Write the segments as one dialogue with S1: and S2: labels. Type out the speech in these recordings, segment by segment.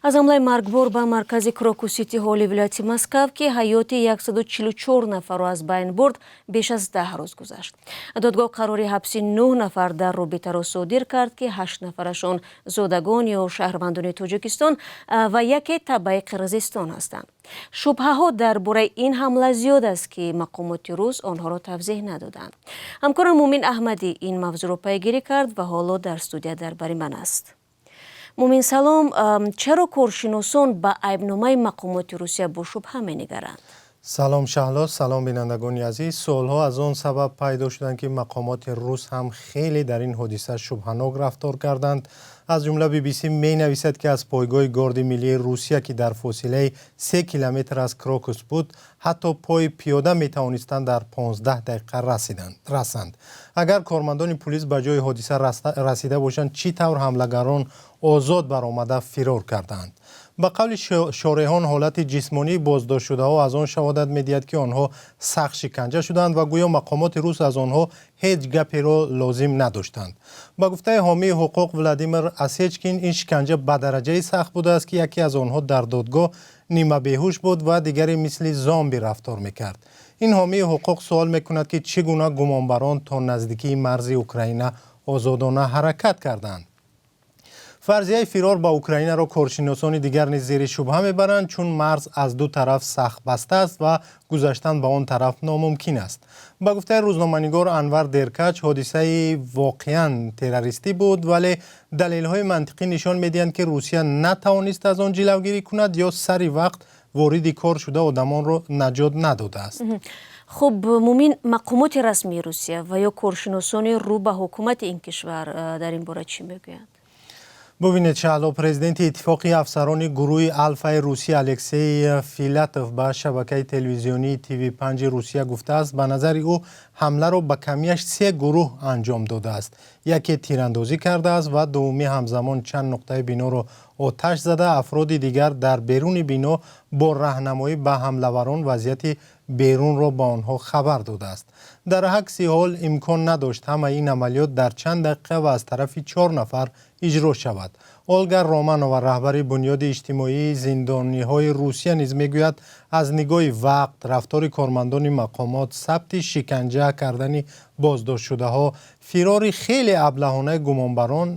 S1: Аз ҳамлаи маргбор ба маркази Крокус Сити Ҳолли вилояти Москав, ки ҳаёти 144 нафарро аз байн бурд, беш аз 10 рӯз гузашт. Додгоҳ қарори ҳабси нӯҳ нафар дар робитаро содир кард, ки ҳашт нафарашон зодагон ё шаҳрвандони Тоҷикистон ва яке табаи Қирғизистон ҳастанд. Шубҳаҳо дар бораи ин ҳамла зиёд аст, ки мақомоти рус онҳоро тавзеҳ надоданд. Ҳамкорам Мумин Аҳмадӣ ин мавзӯъро пайгирӣ кард ва ҳоло дар студия дар бари ман аст. Мумин, салом. Чаро коршиносон ба айбномаи мақомоти Русия бо шубҳа менигаранд?
S2: Салом, Шаҳло, салом, бинандагони азиз. Суолҳо аз он сабаб пайдо шуданд, ки мақомоти рус ҳам хеле дар ин ҳодиса шубҳанок рафтор карданд. Аз ҷумла BBC менависад, ки аз пойгоҳи Гарди Миллии Русия, ки дар фосилаи 3 километр аз Крокус буд, ҳатто пои пиёда метавонистанд дар 15 дақиқа расанд. Агар кормандони пулис ба ҷои ҳодиса расида бошанд, чӣ тавр ҳамлагарон озод баромада фирор карданд? Ба қавли шореҳон, ҳолати ҷисмонии боздоштшудаҳо аз он шаҳодат медиҳад, ки онҳо сахт шиканҷа шуданд ва гӯё мақомоти рус аз онҳо ҳеҷ гаперо лозим надоштанд. Ба гуфтаи ҳомии ҳуқуқ Владимир Осечкин, ин шиканҷа ба дараҷаи сахт будааст, ки яке аз онҳо дар додгоҳ нимабеҳуш буд ва дигаре мисли зомби рафтор мекард. Ин ҳомии ҳуқуқ суол мекунад, ки чӣ гуна гумонбарон то наздикии марзи Украина озодона ҳаракат карданд. Фарзияи фирор ба Украинаро коршиносони дигар низ зери шубҳа мебаранд, чун марз аз ду тараф сахт баста аст ва гузаштан ба он тараф номумкин аст. Ба гуфтаи рӯзноманигор Анвар Деркач, ҳодисаи воқеан террористӣ буд, вале далелҳои мантиқӣ нишон медиҳанд, ки Русия натавонист аз он ҷилавгирӣ кунад ё сари вақт вориди кор шуда, одамонро наҷот надодааст.
S1: Хуб, Мумин, мақомоти расмии Русия ва ё коршиносони рӯ ба ҳукумати ин кишвар дар ин бора чӣ мегӯянд?
S2: Бубинед, Шаҳло, президенти Иттифоқи афсарони гурӯҳи Алфаи Русия Алексей Филатов ба шабакаи телевизионии ТВ5 Русия гуфтааст, ба назари ӯ ҳамларо ба камияш се гурӯҳ анҷом додааст. Яке тирандозӣ кардааст ва дуввумӣ ҳамзамон чанд нуқтаи биноро оташ зада, афроди дигар дар беруни бино бо раҳнамоӣ ба ҳамлаварон вазъияти берунро ба онҳо хабар додааст. Дар акси ҳол имкон надошт ҳамаи ин амалиёт дар чанд дақиқа ва аз тарафи чор нафар иҷро шавад. Олга Романова, раҳбари Бунёди иҷтимоии зиндониҳои Русия, низ мегӯяд, аз нигоҳи вақт, рафтори кормандони мақомот, сабти шиканҷа кардани боздоштшудаҳо, фирори хеле аблаҳонаи гумонбарон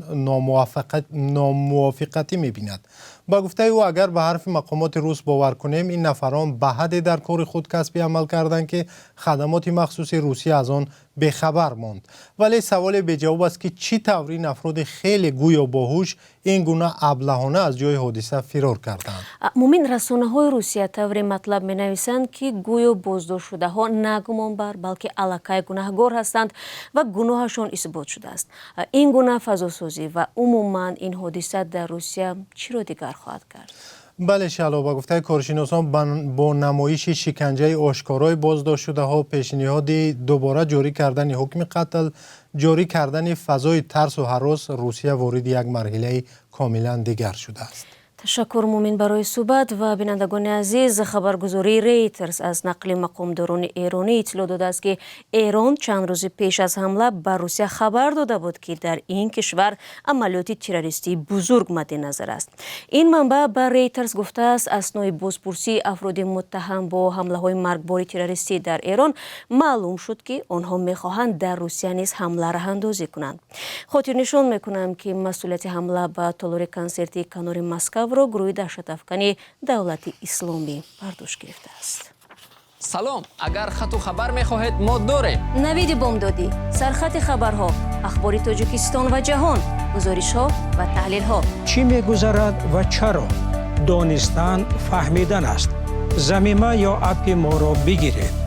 S2: номувофиқатӣ мебинад. Ба гуфтаи ӯ, агар ба ҳарфи мақомоти рус бовар кунем, ин нафарон ба ҳадде дар кори худ касбӣ амал карданд, ки хадамоти махсуси Русия аз он бехабар монд. Вале саволе беҷавоб аст, ки чӣ тавр ин афроди хеле гӯё боҳуш ин гуна аблаҳона аз ҷои ҳодиса фирор карданд.
S1: Мумин, расонаҳои Русия тавре матлаб менависанд, ки гӯё боздоштшудаҳо на гумонбар, балки аллакай гунаҳгор ҳастанд ва гуноҳашон исбот шудааст. Ин гуна фазосозӣ ва умуман ин ҳодиса дар Русия чиро дигар хоҳад кард?
S2: Бале, Шаҳло, ба гуфтаи коршиносон, бо намоиши шиканҷаи ошкорои боздоштшудаҳо, пешниҳоди дубора ҷорӣ кардани ҳукми қатл, ҷорӣ кардани фазои тарсу ҳарос, Русия вориди як марҳилаи комилан дигар шудааст.
S1: Ташаккур, Мумин, барои суҳбат. Ва бинандагони азиз, хабаргузории Рейтерс аз нақли мақомдорони эронӣ иттилоъ додааст, ки Эрон чанд рӯзи пеш аз ҳамла ба Русия хабар дода буд, ки дар ин кишвар амалиёти террористии бузург мадди назар аст. Ин манбаъ ба Рейтерс гуфтааст, аснои бозпурсии афроди муттаҳам бо ҳамлаҳои маргбори террористӣ дар Эрон маълум шуд, ки онҳо мехоҳанд дар Русия низ ҳамла раҳандозӣ кунанд. Хотирнишон мекунам, ки масъулияти ҳамла ба толори консертии канори Москавро гурӯҳи даҳшатафкани Давлати Исломӣ бар дӯш гирифтааст.
S3: Салом, агар хату хабар мехоҳед, мо дорем.
S1: Навиди бомдодӣ, сархати хабарҳо, ахбори Тоҷикистон ва ҷаҳон, гузоришҳо ва таҳлилҳо.
S4: Чӣ мегузарад ва чаро? Донистан фаҳмидан аст. Замима ё аппи моро бигиред.